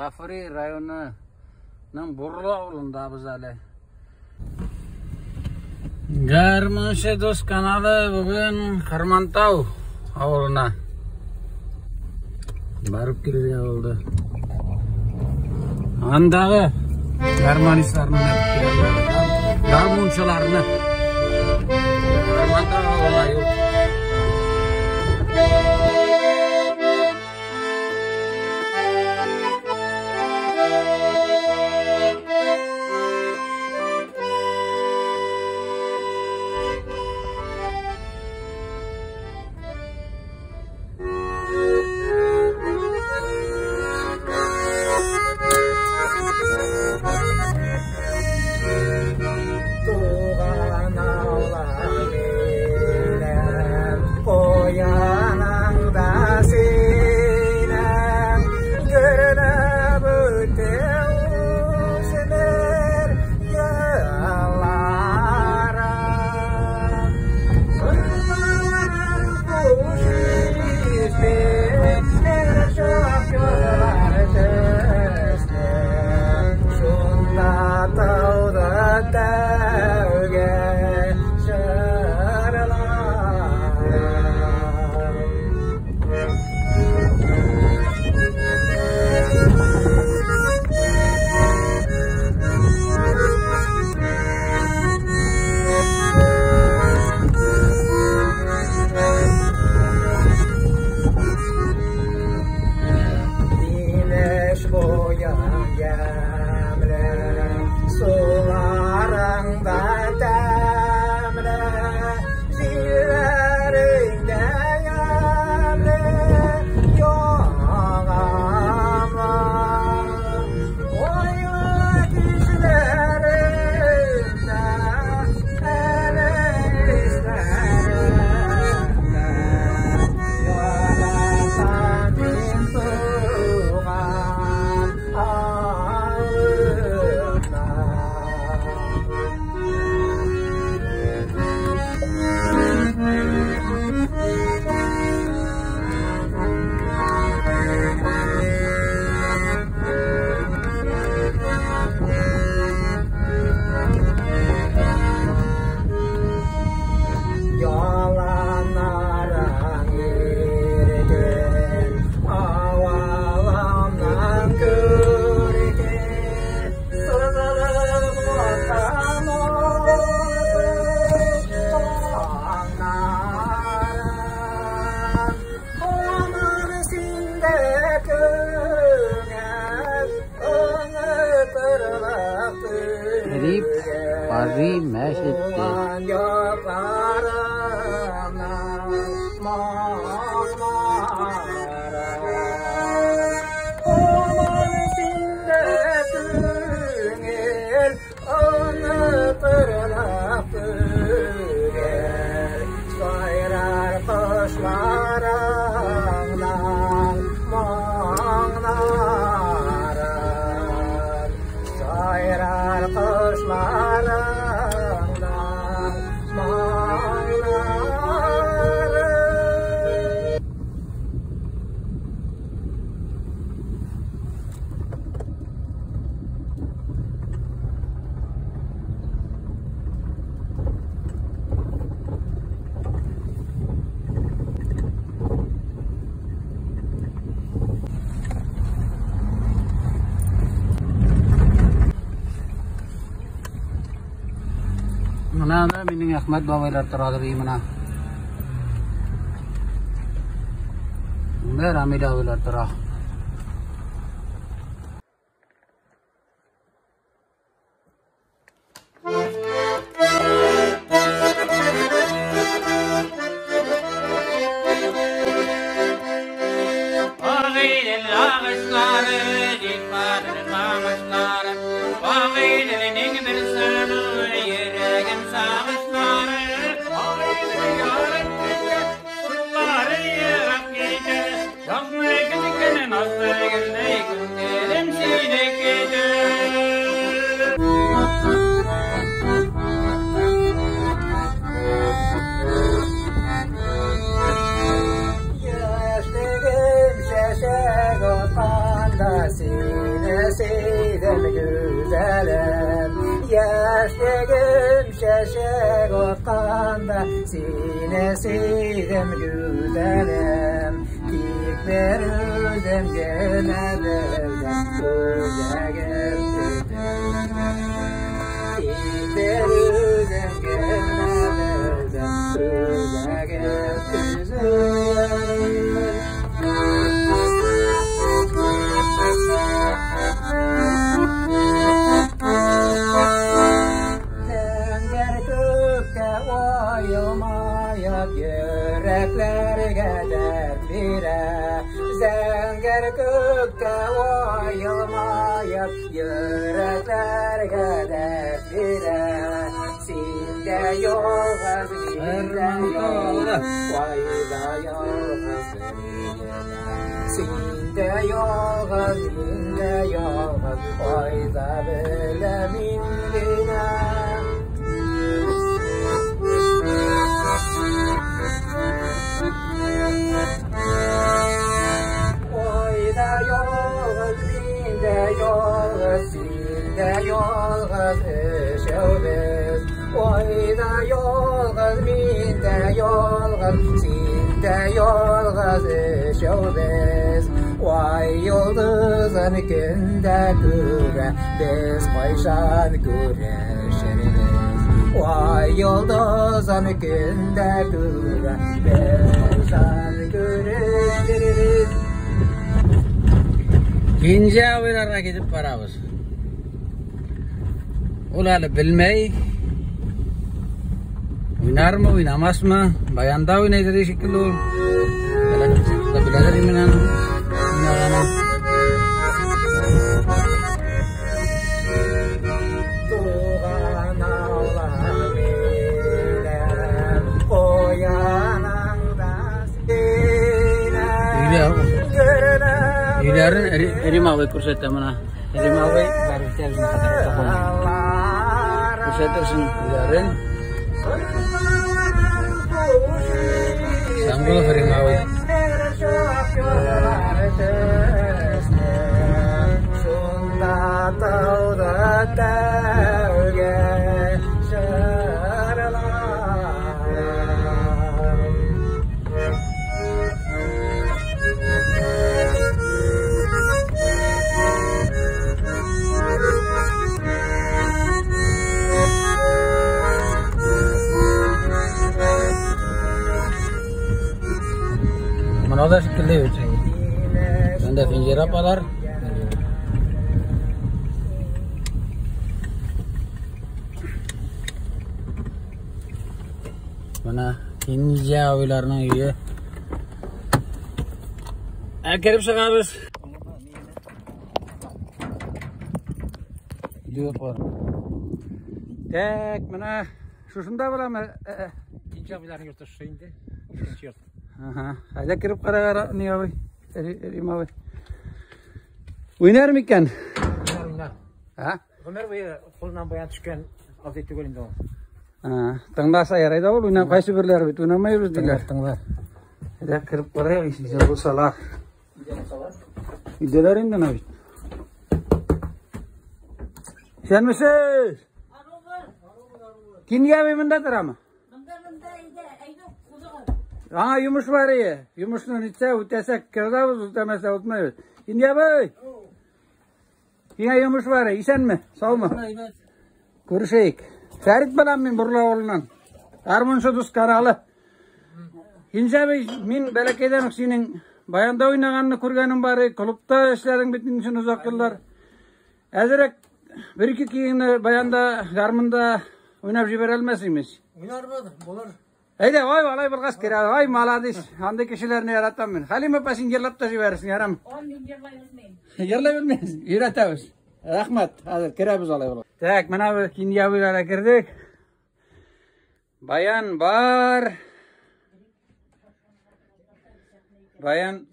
Гафури районының Бурлы авылында без әле. Гармунчы дус каналы бүген Кырмантау авылына барып килергә булды. Андагы гармонистларны, гармунчыларны. Кырмантау авылына юл. Пари мәчете. Мына да минем Әхмәт бабайлар торадыр мына. Монда Рамил абыйлар тора. Булганда сине сөйдем, гүзәлем. Тик бер үзем генә белдем күздәге төтенне. Тик бер үзем генә белдем күздәге төтенне. Зәңгәр күктә уелмаеп йөрәкләргә дәрт бирә. Зәңгәр күктә уелмаеп йөрәкләргә дәрт бирә. Син дә ялгыз, мин дә ялгыз, кайда ялгыз бер генә. Син дә ялгыз, мин дә ялгыз, кайда беләм мин генә. Айда ялгыз, мин дә ялгыз, син дә ялгыз, өчәүбез. Айда ялгыз, мин дә ялгыз, син дә ялгыз, өчәүбез. Ай йолдызын көндә күрә, без кайчан күрешербез? Ай йолдызын көндә күрә, без кайчан күрешербез? Кинҗә абыйларга китеп барабыз. Ул әле белмәй. Уйнармы, уйнамасмы? Баянда уйнайдыр шикелле ул. Беләдер менән уйнаганын. Туган авылым минем, куяныңда синең. Өйләрен Рим абый күрсәтә менә. Рим абый барып безне күрсәтерсең өйләрен. Сангулов Рим абый. Шунда тауда тәүге җырларым. Менә да шикелле бит. Анда Финҗир апалар. Менә Кинҗә абыйларның өе. Ә кереп чыгабыз. Юк бар. Так, менә шушында буламы? Кинҗә абыйларның йорты шушы инде. Икенче йорт. Ага. Әйдә кереп карагар, ни абый? Рим абый. Уйнар микән? Уйнар, уйнар. А? Гомер буе кулыннан баян төшкән абзый түгел инде ул. Тыңласа ярай да ул, уйнап кайсы берләре бит уйнамайбыз диләр. Тыңлар. Әйдә кереп карыйк, исән булсалар. Өйдәләр инде менә бит. Исәнмесез? Кингә абый монда торамы? Монда әйдә, әйдә узыгыз. Аңа йомыш бар ие. Йомышны нитсә, үтәсәк керәбез, үтәмәсә үтмәбез. Кингә абый! Кингә йомыш бар ие. Исәнме? Саумы? Күрешәйек. Фәрит белән мин Бурла авылыннан. Гармунчы дус каналы. Кинҗә абый, мин бәләкәйдән үк синең баянда уйнаганны күргәнем бар, клубта эшләдең бит инде озак еллар. Әзерәк бер-ике көеңне баянда, гармунда уйнап җибәрә алмассыңмы? Уйнарбыз, булыр. Әйдә, ай, алай булгач керә. Ай, молодец. Андый кешеләрне яратам мин. Хәлим апа, син җырлап та җибәрерсең, ярам. Ан мин җырлай белмим. Җырлай белмәйсең, өйрәтәбез. Рәхмәт. Хәзер керәбез алай булгач. Так, менә без Кинҗә абыйларга кердек. Баян бар. Баян.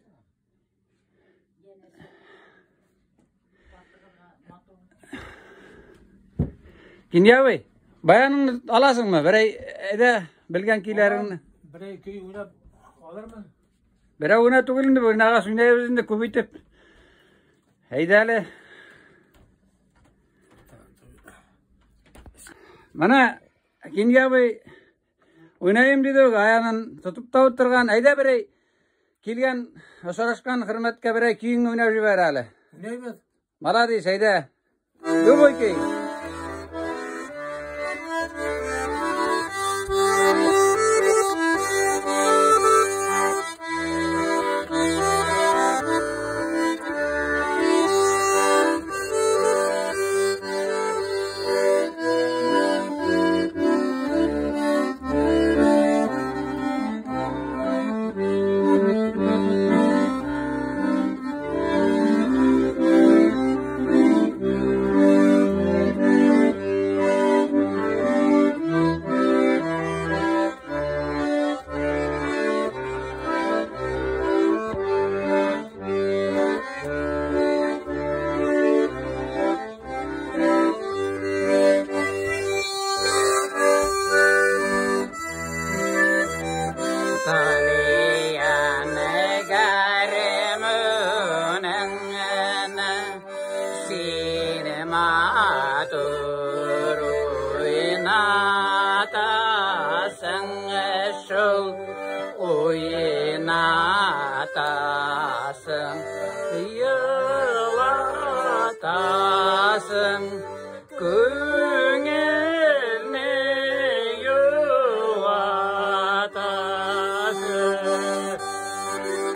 Кинҗә абый, баяныңны аласыңмы? Берәй әйдә белгән көйләреңне. Берәй көй уйнап алырмын. Берәү генә түгел инде, уйнагач уйнайбыз инде күп итеп. Әйдә әле. Менә Кинҗә абый Уйнайым диде, аягын тотып та утырган. Әйдә берәй килгән, очрашкан хөрмәткә берәй көеңне уйнап җибәр әле. Уйнайбыз. Молодец, әйдә. Любой көй. Yılatasın, köngülni yuvatasın,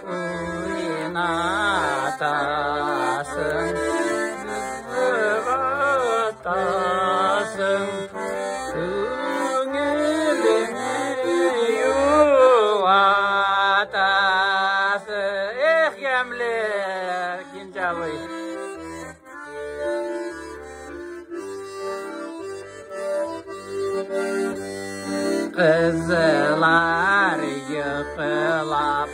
uynatasın, yılatasın, köngülni yuvatasın. Эх, ямле, кинжалы. Кызлар йоклап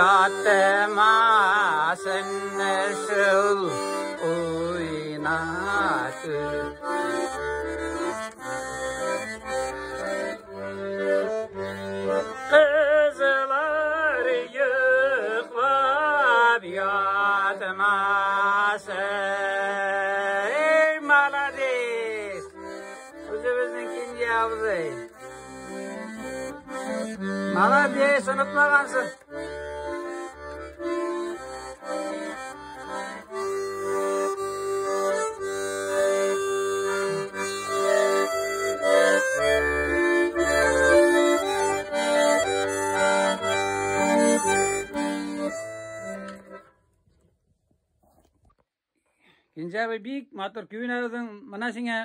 ятмасын шул уйнатып. Кызлар йоклап ятмасын. Ey, молодец! Үзебезнең Кинҗә абзый. Молодец, онытмагансың. Кинҗә абый, бик матур көй уйнадың. Менә сиңа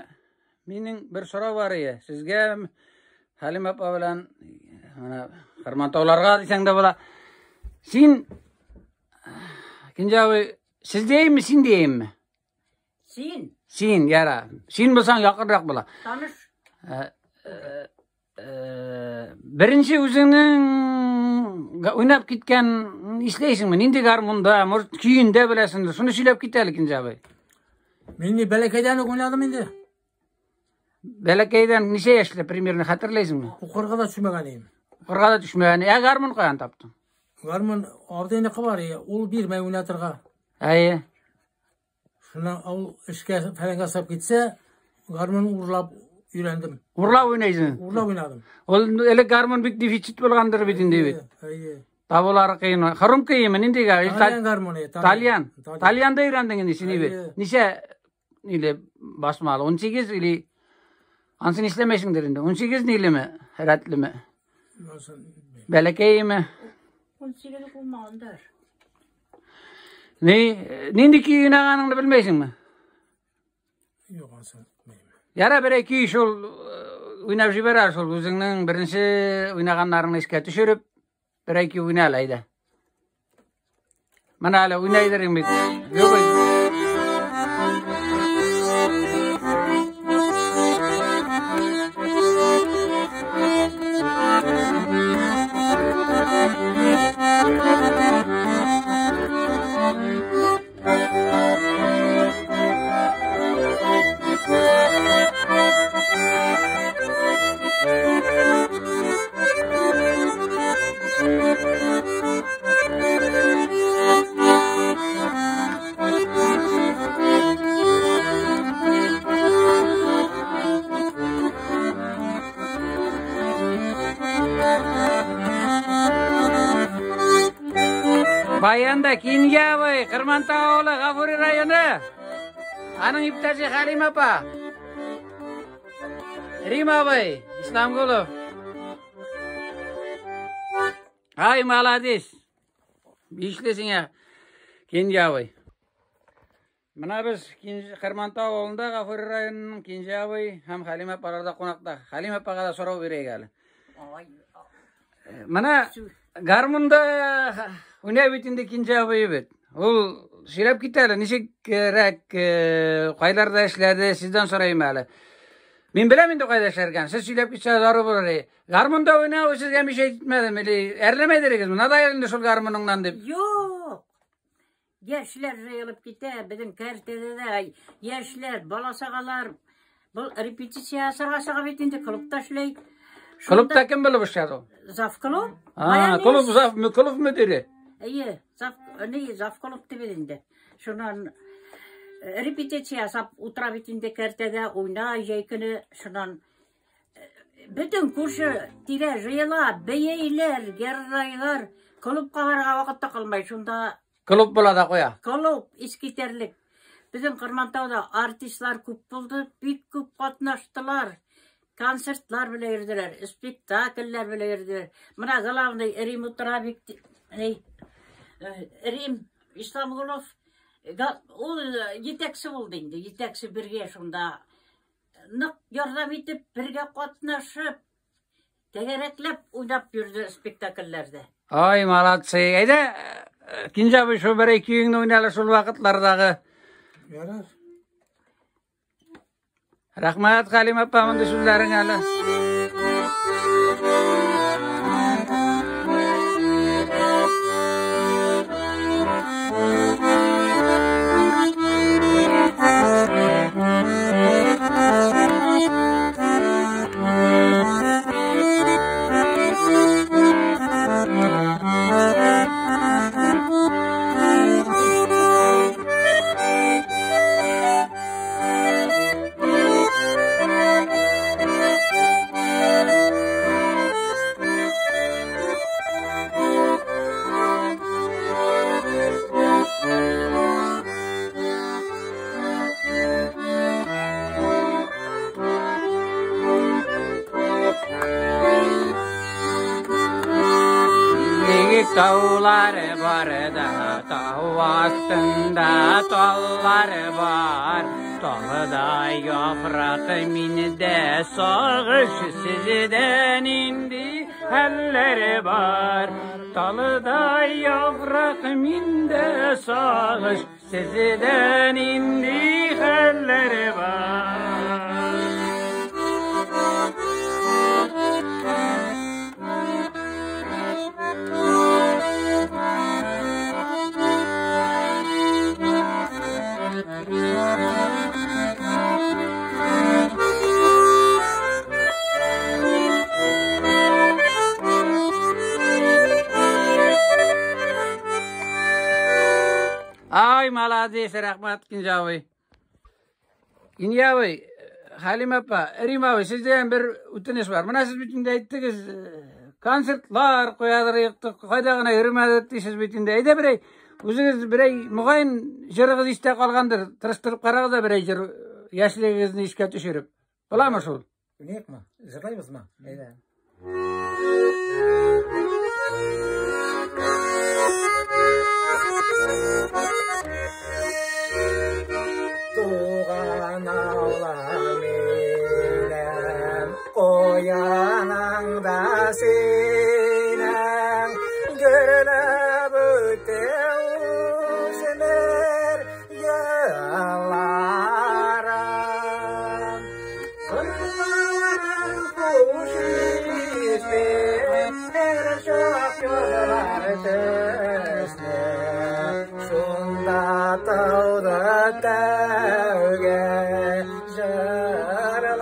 минем бер сорау бар иде. Сезгә Хәлим апа белән менә Хырмантауларга дисәң дә була. Син Кинҗә абый, сез дияйме, син дияйме? Син. Син, яра. Син булсаң якынрак була. Таныш. Беренче үзеңнең уйнап киткән исләйсеңме? Нинди гармунда, может, көендә беләсеңдер. Шуны сөйләп кит әле, Кинҗә абый. Мин бәләкәйдән үк уйнадым инде. Бәләкәйдән ничә яшьтә примерно хәтерләйсеңме? Укырга да төшмәгән идем. Укырга да төшмәгән. Ә гармун каян таптың? Гармун абзыйныкы бар иде, ул бирмәй уйнатырга. Әйе. Шуннан ул эшкә фәләнгә сап китсә, гармун урлап өйрәндем. Урлап уйнайсың? Урлап уйнадым. Ул элек гармун бик дефицит булгандыр бит инде бит. Әйе. Табулары кыен. Хром кыйынмы? Нинди гар? Тальян гармоны, Тальян. Тальянда өйрәндең инде син бит. Әйе. Ничә или басмалы? 18 или ансын эшләмәйсеңдер инде. 18 нилеме? Рәтлеме? Бәләкәйме? 18 булмагандыр. Ни, нинди көй уйнаганыңны белмәйсеңме? Юк, ансын белмим. Яра бер көй шул уйнап җибәрә шул үзеңнең беренче уйнаганнарыңны искә төшереп, бер көй уйна әле, әйдә. Менә әле уйнайдырың бит. Юк. Баянда Киньябый, Кырмантау авылы, Гафури районы. Аның иптәше Хәлим апа. Рим абый, Исламгулов. Ай, молодец. Бишле сиңа, Киньябый. Менә без Кырмантау авылында Гафури районының Кинҗә абый һәм Хәлим апаларда кунакта. Хәлим апага да сорау бирәйек әле. Менә гармунда уйнай бит инде Кинҗә абый бит. Ул сөйләп китә әле, ничегрәк, кайларда эшләде, сездән сорыйм әле. Мин беләм инде кайда эшләргән. Сез сөйләп китсәгез зару булыр. Гармунда уйнау сезгә мешать итмәдеме или әрләмәдегезме? Надоел инде шул гармуныңнан дип. Юк. Яшьләр җыелып китә, безнең кәртәдә дә яшьләр, бала-чагалар. Был репетиция ясарга чыга бит инде, клубта эшләй. Клубта кем булып эшләде ул? Завклуб. А, клуб зав, клуб мөдире. Әйе, зав, ни, завклуб дип инде. Шуннан репетиция ясап утыра бит инде кәртәдә, уйна җәй көне, шуннан бөтен күрше тирә җыела, бәйәйләр, геррайлар, клубка барырга вакыт та калмай, шунда Клуб була да куя. Клуб искитәрлек. Безнең Кырмантауда артистлар күп булды, бик күп катнаштылар. Концертлар белән йөрделәр, спектакльләр белән йөрделәр. Менә главный Рим утыра бик, Рим Исламгулов, ул җитәкче булды инде, җитәкче бергә шунда нык ярдәм итеп, бергә катнашып, тәгәрәкләп уйнап йөрде спектакльләрдә. Ай, молодцы. Әйдә, Кинҗә абый, шул бер ике көеңне уйналы шул вакытлардагы. Ярар. Рәхмәт, Хәлим апа, мондый сүзләрең әле. Таулар бар да, тау астында таллар бар. Талда яфрак миндә сагыш, сездә нинди хәлләр бар. Талда яфрак миндә сагыш, сездә нинди хәлләр бар. Ай, молодец, рәхмәт, Кинҗә абый. Кинҗә абый, Хәлим апа, Рим абый, сездән бер үтенеч бар. Менә сез бит инде әйттегез, концертлар куядыр, юктык, кайда гына йөрмәдек дисез бит инде. Әйдә берәй, үзегез берәй, мөгаен җырыгыз истә калгандыр, тырыштырып карагыз да берәй җыр, яшьлегегезне искә төшереп. Буламы шул? Уйныйкмы? Җырлайбызмы? Әйдә. Туган авылым минем, ояныңда синең, гөрләп үтә үсмер елларым. Сырларың хуш исле, һәр чак язлар төсле, шунда тауды тәүге җырларым.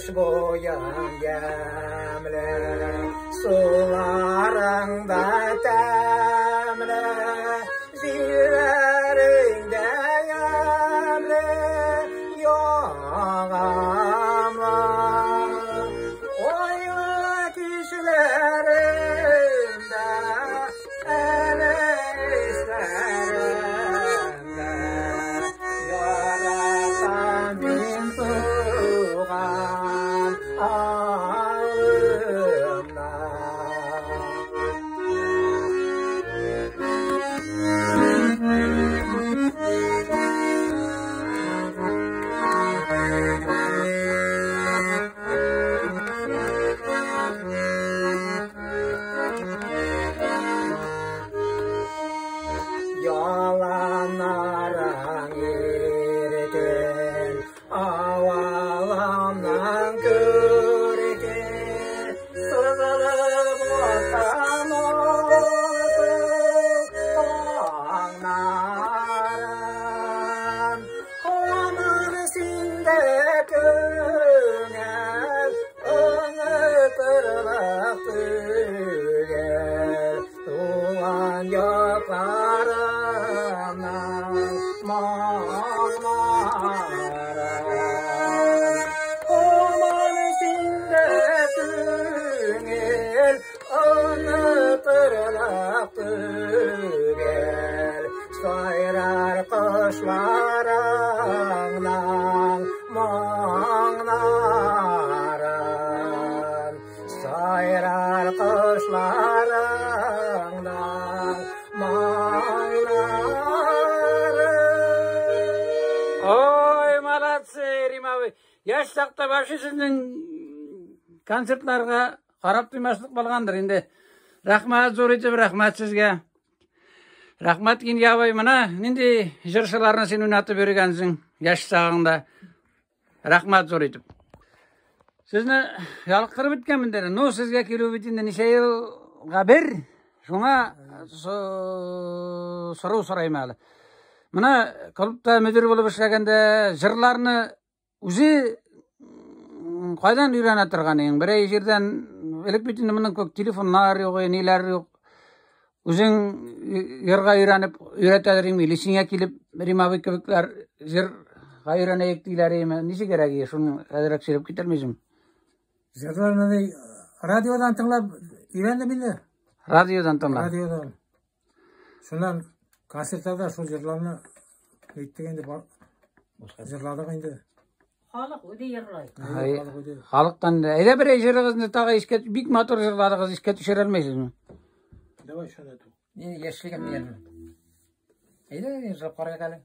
Инеш буең ямьле, суларың да тәмле, җилләрең дә ямьле, ягымлы. Айлы кичләрем дә, әле исләремдә, яратам мин туган авылымны. Яланнарың иркен, авылымның күрке, сызылып аткан алсу таңнарым. Һаман синдә күңел, онытырлык түгел, туган якларымның моңнарын. Һаман синдә күңел, онытырлык түгел, сайрар кошларыңның моңнарын. Сайрар кошларыңның моңнарын. Ой, молодцы, Рим абый. Яшь чакта вообще сезнең концертларга карап туймаслык булгандыр инде. Рәхмәт зур итеп, рәхмәт сезгә. Рәхмәт, Кинья абый, менә нинди җырчыларны син уйнатып йөргәнсең яшь чагыңда. Рәхмәт зур итеп. Сезне ялыктырып беткәнмендер. Ну, сезгә килү бит инде ничә елга бер. Шуңа сорау сорыйм әле. Менә клубта мөдир булып эшләгәндә җырларны үзе кайдан өйрәнә торган идең? Берәй җирдән элек бит инде моның күп телефоннар юк, ниләр юк. Үзең йырга өйрәнеп өйрәтәләр име? Или сиңа килеп Рим абый кебекләр җырга өйрәнәйек диләр име? Ничек кирәк иде? Шуны әзрәк сөйләп китәрмисеңме? Җырларны радиодан тыңлап өйрәндем инде. Радиодан тыңлап. Радиодан. Шуннан концертларда шул җырларны әйттек инде, җырладык инде. Халык үзе йырлый. Ай, Халык үзе. Халыктан әйдә берәй җырыгызны тагы искә, бик матур җырладыгыз, искә төшерә алмыйсызмы? Давай шуны әйтү. Мин яшьлегем дигәнмен. Әйдә, җырлап карыйк әле.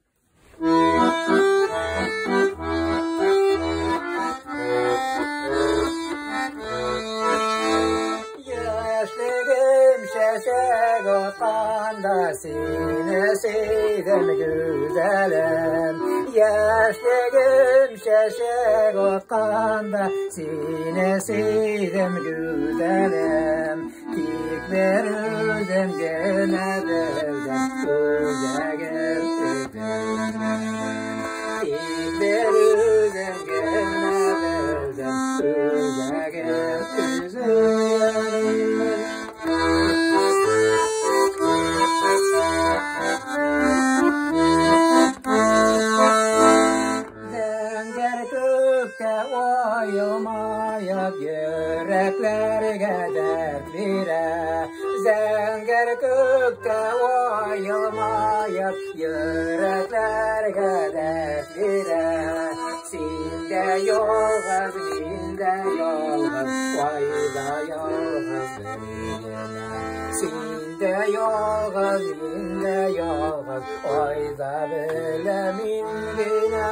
Яшьлегем чәчәк атканда сине сөйдем, гүзәлем. Яшьлегем чәчәк атканда сине сөйдем, гүзәлем. Тик бер үзем генә белдем, үзәгем өзелгән. Тик бер үзем генә белдем, үзәгем өзелгән. Зәңгәр күктә уелмаеп йөрәкләргә дәрт бирә. Зәңгәр күктә уелмаеп йөрәкләргә дәрт бирә. Син дә ялгыз, мин дә ялгыз, кайда ялгыз бер генә. Син дә ялгыз, мин дә ялгыз, кайда беләм мин генә.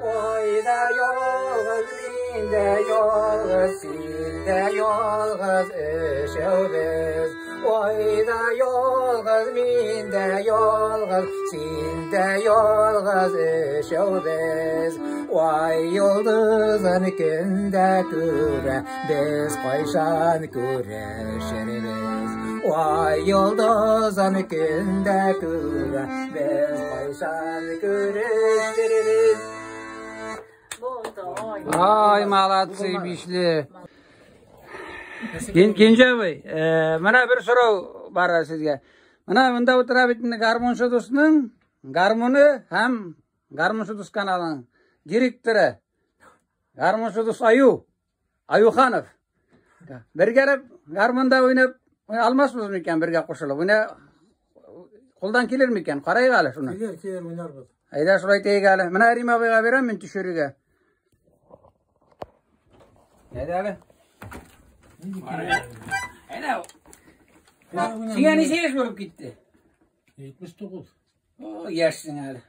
Айда ялгыз, мин дә ялгыз, син дә ялгыз, өчәүбез. Айда ялгыз, мин дә ялгыз, син дә ялгыз, өчәүбез. Ай йолдызын көндә күрә, без кайчан күрешербез? Ай йолдызын көндә күрә, без кайчан күрештербез. Ай, молодцы, бишле. Кенҗәбай, менә бер сорау бар сезгә. Менә монда утыра бит инде гармунчы дусның гармуны һәм гармунчы дус каналының директоры. Гармунчы дус Аю, Аюханов. Бергәләп гармунда уйнап алмасбыз микән бергә кушылып? Уйна кулдан килер микән? Карайык әле шуны. Килер, килер, уйнарбыз. Әйдә шулай итәйек әле. Менә Рим абыйга бирәм мин төшерергә. Әйдә әле. Әйдә. Сиңа ничә яшь булып китте? 79. О, яшьсең әле.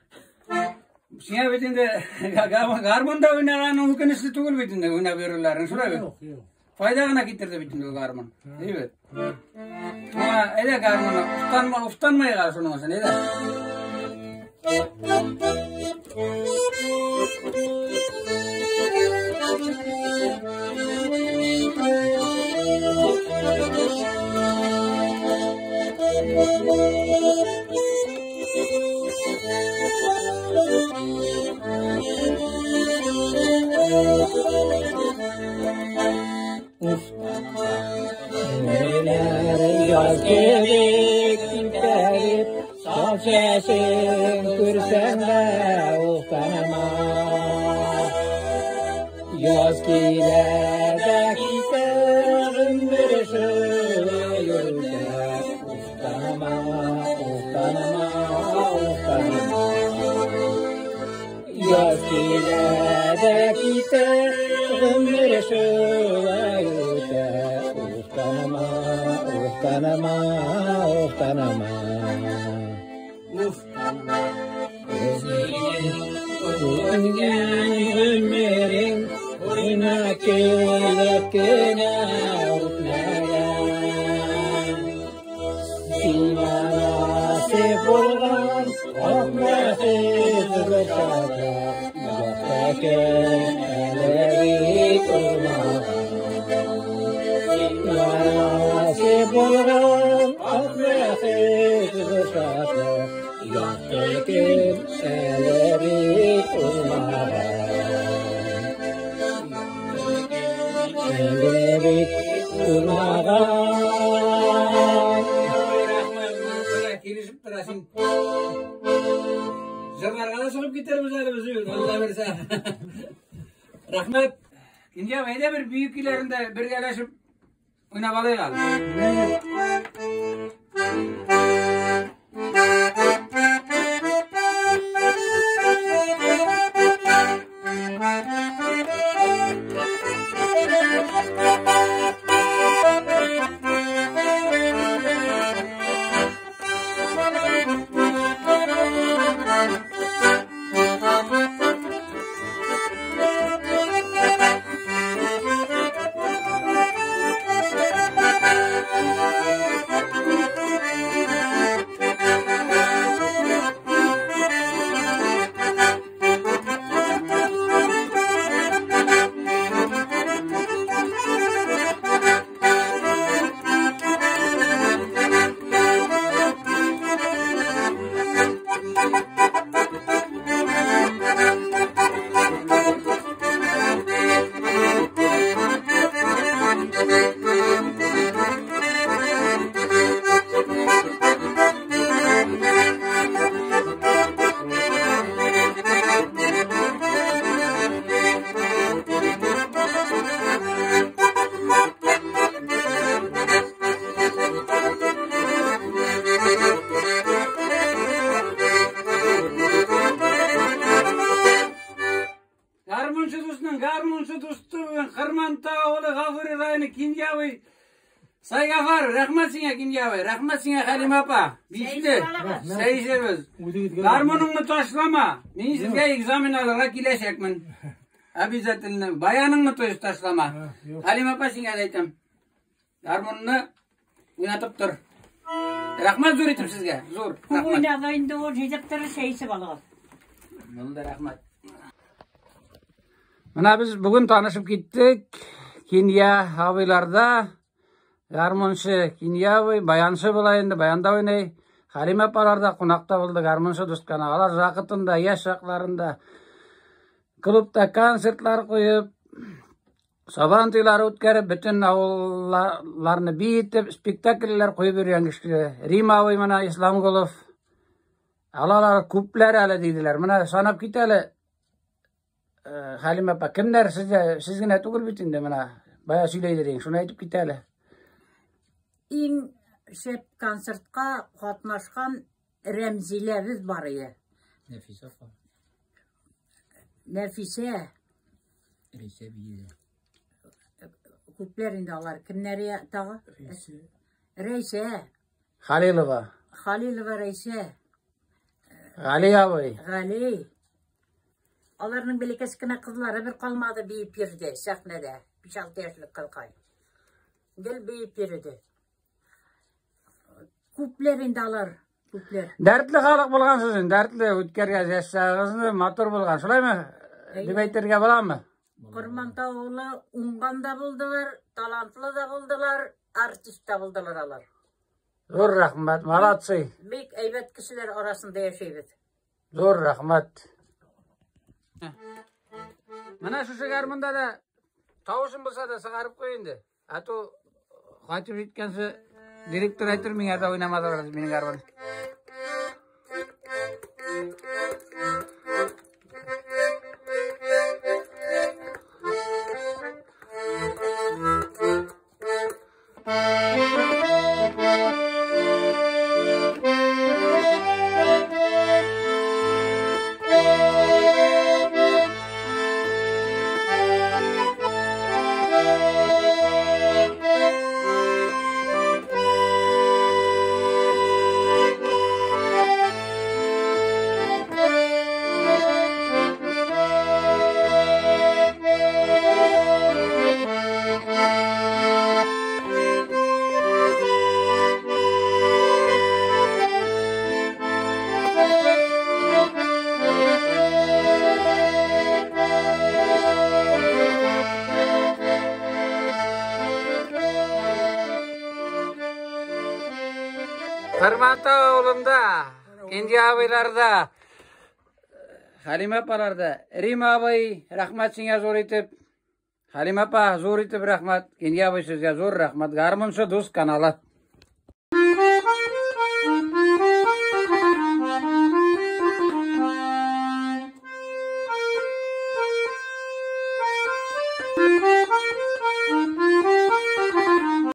Сиңа бит инде гармунда уйнаганың үкенечле түгел бит инде уйнап йөрүләрең, шулай бит? Юк, юк. Файда гына китерде бит инде ул гармун. Әйбәт. Шуңа әйдә гармунны уфтанма, уфтанмайга шуның өчен, әйдә. Ömürler yaz kebek ipelip, Sal sesin күрсәң дә уфтанма. Яз килә дә китә, гомер шулай үтә. Уфтанма, уфтанма, уфтанма. Яз килә дә китә, гомер шулай үтә. Уфтанма, уфтанма, уфтанма. Уфтанма. Үткән гомерең уйна көлеп кенә үтмәгән. Сиңа насыйп булган ак бәхет шатлык, якты көн әле бит узмаган. Сиңа насыйп булган ак бәхет шатлык, якты көн әле бит узмаган. Әле бит узмаган. Рәхмәт, килешеп тора син. Җырларга да чыгып китербез әле без, Алла бирсә. Рәхмәт. Инде әйдә бер бөек көйләрендә бергәләшеп уйнап алыйк әле. Гармунчы дусның гармунчы дусты бүген Кырманта авылы Гафури районы Кинҗәбай Сайгафар, рәхмәт сиңа Кинҗәбай, рәхмәт сиңа Хәлимә апа. Бишле. Сәйшебез. Гармуныңны ташлама. Мин сезгә экзамен алырга киләчәкмен. Обязательно. Баяныңны то ташлама. Хәлимә апа сиңа да әйтәм. Гармунны уйнатып тор. Рәхмәт зур итеп сезгә. Зур. Күп Рәхмәт. уйнады инде ул, җитеп торыр, чәй эчеп алыгыз. Булды, рәхмәт. Менә без бүген танышып киттек. Кинья абыйларда. Гармунчы Кинья абый, баянчы була инде, баянда уйный. Хәлимә апалар да кунакта булды, гармунчы дускана. Алар вакытында, яшь чакларында клубта концертлар куеп, Сабан туйлары үткәреп, бөтен авылларны биетеп, спектакльләр куеп йөргән кеше. Рима абый менә Исламгулов. Алалар күпләр әле диделәр. Менә санап кит әле. Хәлимә апа, кемнәр сездә? Сез генә түгел бит инде менә. Бая сөйләйдер инде, шуны әйтеп кит әле. Иң шәп концертка катнашкан Рәмзиләбез бар иде. Нәфисә апа. Нәфисә. Рәйсә биеде. Күпләр инде алар. Кемнәр тагы? Рәйсә. Рәйсә. Халилова. Халилова Рәйсә. Гали абый. Гали. Аларның бәләкәс кенә кызлары бер калмады биеп йөрде сәхнәдә. 5-6 яшьлек кызкай. Гел биеп йөрде. Күпләр инде алар, күпләр. Дәртле халык булгансыз инде, дәртле үткәргән яшьләрегезне матур булган. Шулаймы? Дип әйтергә буламы? Кормантау авылы уңган да булдылар, талантлы да булдылар, артист та булдылар алар. Зур рәхмәт, молодцы. Бик әйбәт кешеләр арасында яшәйбез. Зур рәхмәт. Менә шушы гармунда да тавышым булса да чыгарып куй инде. А то кайтып җиткәнче директор әйтер миңа да уйнамадылар минем гармун. Кырмантау авылында, Кинҗә абыйларда, Хәлимә апаларда, Рима абый, рәхмәт сиңа зур итеп. Хәлимә апа, зур итеп рәхмәт. Кинҗә абый сезгә зур рәхмәт. Гармунчы дус каналы.